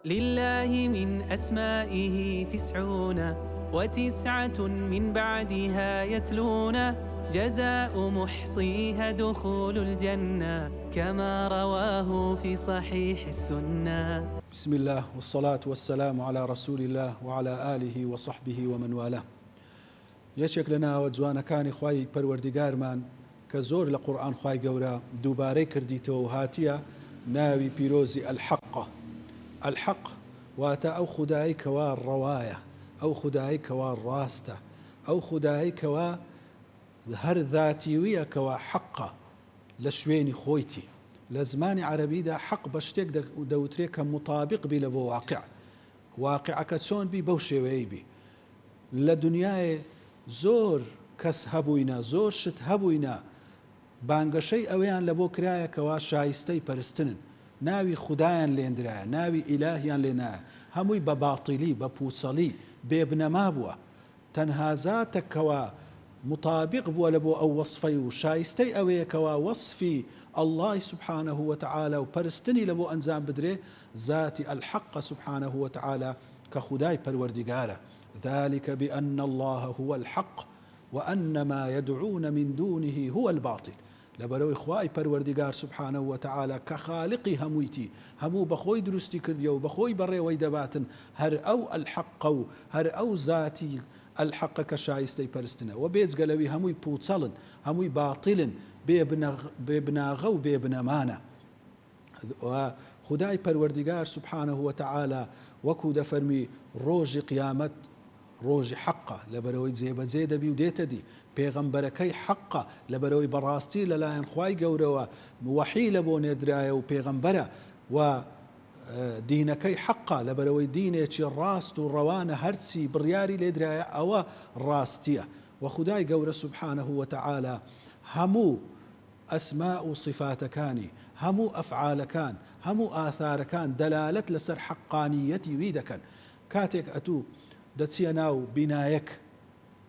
لله من أسمائه تسعون وتسعة من بعدها يتلون جزاء محصيها دخول الجنة كما رواه في صحيح السنة. بسم اللە والصلاة والسلام علی رسول اللە وعلی آله وصحبه ومن والاه یەکێک لە ناوە جوانەکانی خوای پەروەردیگارمان کە زۆر لە قورئان خوای گەورە دووبارەی کردیتەوە و هاتیە ناوی پیرۆزی الحق الحق واتە ئەو خودایەی کەوا ڕەوایە ئەو خودایەی کەوا ڕاستە ئەو خودایەی کەوا هەر ذاتیویە کەوا حەقە لە شوێنی خۆیتی لە زمانی عەرەبیدا حەق بە شتێک دەوترێ کە موتابیق بی لە بۆ واقع واقعەکە چۆن بی بەو شێوەیەی بی لە دنیایێ زۆر کەس هەبووینە، زۆر شت هەبووینە بانگەشەی ئەوەیان لەبۆ کرایە کەوا شایستەی پەرستنن، ناوی خودایان لێندرایە، ناوی ئیلاهیان لێنایە، هەمووی بە باتیلی، بە پووچەڵی، بێ بنەما بووە. تەنها زاتەک کەوا موتابیق بووە لەبۆ ئەو وەسفەی و شایستەی ئەوەیە کەوا وەسفی اللە ی سبحانە وتعالی و پەرستنی لەبۆ ئەنجام بدرێ زاتی الحق سبحانە وتعالی کە خودای پەروەردیگارە، ذلک بان اللە هو الحق وان ما یدعون من دونه هو الباطل، لەبەرئەوەی خوای پەروەردیگار سبحانە وتعالی کە خالقی هەموویتی، هەموو بەخۆی دروستی کردیە و بەخۆی بەڕێوەی دەباتن، هەر ئەو الحق ە و هەر ئەو زاتی الحق ە کە شایستەی پەرستنە، وە بێجگە لەوی هەمووی پوچەڵن، هەمووی باتیلن، بێ بناغە و بێ بنەمانە. و خودای پەروەردیگار سبحانە وتعالی وەکو دەفەرمی ڕۆژی قیامەت ڕۆژی حەقە لەبەرئەوەی جێبەجێ دەبی و دێتە دی، پێغەمبەرەکەی حەقە لەبەرئەوەی بەڕاستی لەلایەن خوای گەورەوە وەحی لەبۆ نێردرایە و پێغەمبەرە و دینەکەی حەقە لەبەرئەوەی دینێکی ڕاست و ڕەوانە هەرچی بڕیاری لێدرایە ئەوە ڕاستیە و خودای گەورە سبحانە وتعالی هەموو ئەسماء و صیفاتەکانی، هەموو ئەفعالەکان، هەموو ئاثارەکان دەلالەت لەسەر حەققانییەتی وی دەکەن. کاتێک ئەتوو دەچیە ناو بینایەک،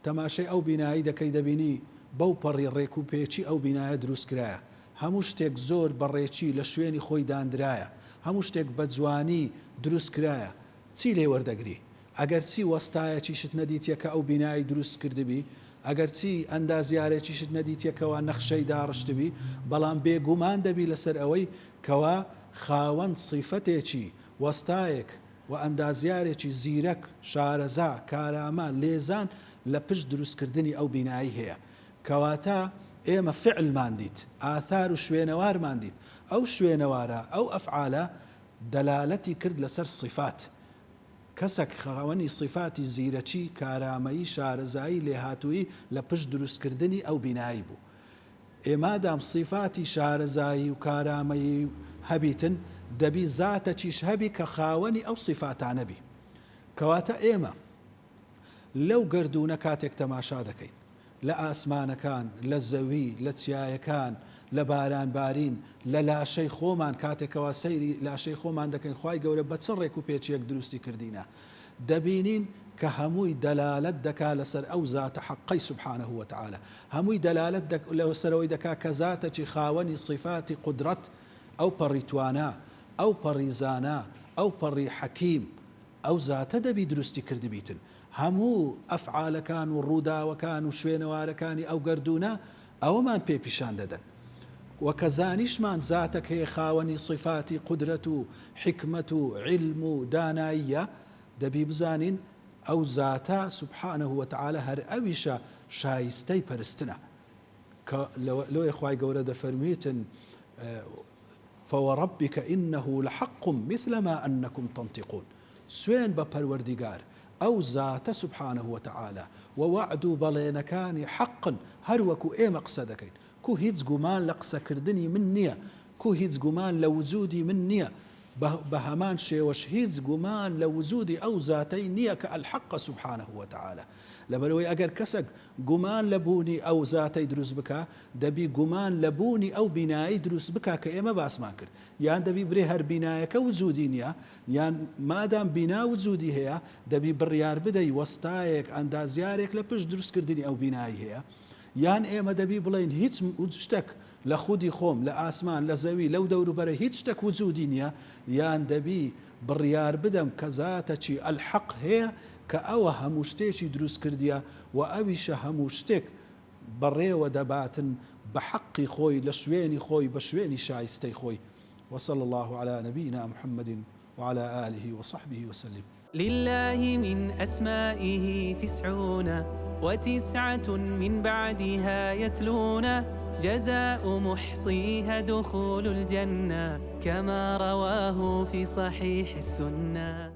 تەماشای ئەو بینایەی دەکەی دەبینی بەو پەڕی ڕێک و پێکی ئەو بینایە دروست کرایە. هەموو شتێک زۆر بە ڕێکی لە شوێنی خۆی داندرایە. هەموو شتێک بە جوانی دروست کرایە. چی لێ وەردەگری؟ ئەگەرچی وەستایەکیشت نەدیتیە کە ئەو بینایەی دروست کردبی، ئەگەرچی ئەندازیارێکیشت نەدیتیە کەوا نەخشەی داڕشتبی، بەڵام بێ گومان دەبی لەسەر ئەوەی کەوا خاوەن سیفەتێکی وەستایەک و ئەندازیارێکی زیرەک، شارەزا، کارامە، لێزان لە پشت دروستکردنی ئەو بینایەی هەیە. کەواتە ئێمە فعلمان دیت، ئاثار و شوێنەوارمان دیت، ئەو شوێنەوارە، ئەو ئەفعالە دەلالەتی کرد لەسەر سیفات. کەسەک خاوەنی سیفاتی زیرەکی، کارامەیی، شارەزایی، لێهاتوویی لە پشت دروستکردنی ئەو بینایەی بوو. ئێ مادام سیفاتی شارەزایی و کارامەیی هەبیتن، دەبی زاتەکیش هەبی کە خاوەنی ئەو سیفاتانە بی. کەواتە ئێمە لەو گەردوونە کاتێک تەماشا دەکەین، لە ئاسمانەکان، لە زەوی، لە چیایەکان، لە باران بارین، لە لاشەی خۆمان، کاتێک کەوا سەیری لاشەی خۆمان دەکەین خوای گەورە بە چ ڕێک و پێکیەک دروستی کردینە دەبینین کە هەمووی دەلالەت دەکا لەسەر ئەو زاتە حەقەی سبحانە وتعالی هەمووی دەلالەت لەسەرەوەی دەکا کە زاتەکی خاوەنی صیفاتی قودرەت ئەو پەڕی توانا ئەو پەڕی زانا ئەو پەڕی حەکیم ئەو زاتە دەبی دروستی کردبیتن هەموو ئەفعالەکان و ڕووداوەکان و شوێنەوارەکانی ئەو گەردوونە ئەوەمان پێ پیشان دەدەن وە کە زانیشمان زاتەک هەیە خاوەنی صیفاتی قودرەت و حیکمەت و عیلم و داناییە دەبی بزانین ئەو زاتە سبحانە وتعالی هەر ئەویشە شایستەی پەرستنە کە لۆیە خوای گەورە دەفەرمویتن فوربک انه لحق مثل ما انکم تنطقون سوێن بە پەروەردیگار ئەو زاتە سبحانە وتعالی وە وەعد و بەڵێنەکانی حەقن هەر وەکو ئێمە قسە دەکەین کو هیچ گومان لە قسەکردنی من نیە کو هیچ گومان لە وجودی من نیە بە هەمان شێوەش هیچ گومان لە وجودی ئەو زاتەی نیە کە الحق سبحانە وتعالی لەبەرئەوەی ئەگەر کەسەک گومان لە بوونی ئەو زاتەی دروست بکا، دەبی گومان لە بوونی ئەو بینایەی دروست بکا کە ئێمە باسمان کرد. یان دەبی برێ هەر بینایەکە وجودی نیە، یان مادام بینا وجودی هەیە، دەبی بڕیار بدەی وەستایەک، ئەندازیارێک لە پشت دروست کردنی ئەو بینایەی هەیە. یان ئێمە دەبی بڵێین هیچ شتەک لە خودی خۆم، لە ئاسمان، لە زەوی، لەو دەوروبەرە هیچ شتەک وجودی نیە، یان دەبی. بڕیار بدەم کە زاتەکی الحق هەیە کە ئەوە هەموو شتێکی دروست کردیە وە ئەویشە هەموو شتێک بەڕێوە دەباتن بە حەقی خۆی لە شوێنی خۆی بە شوێنی شایستەی خۆی وصلی اللە علی نبینا محمد وعلی آله وصحبه وسلم. لله من أسمائه تسعون وتسعة من بعدها يتلون جزاء محصيها دخول الجنة كما رواه في صحيح السنة.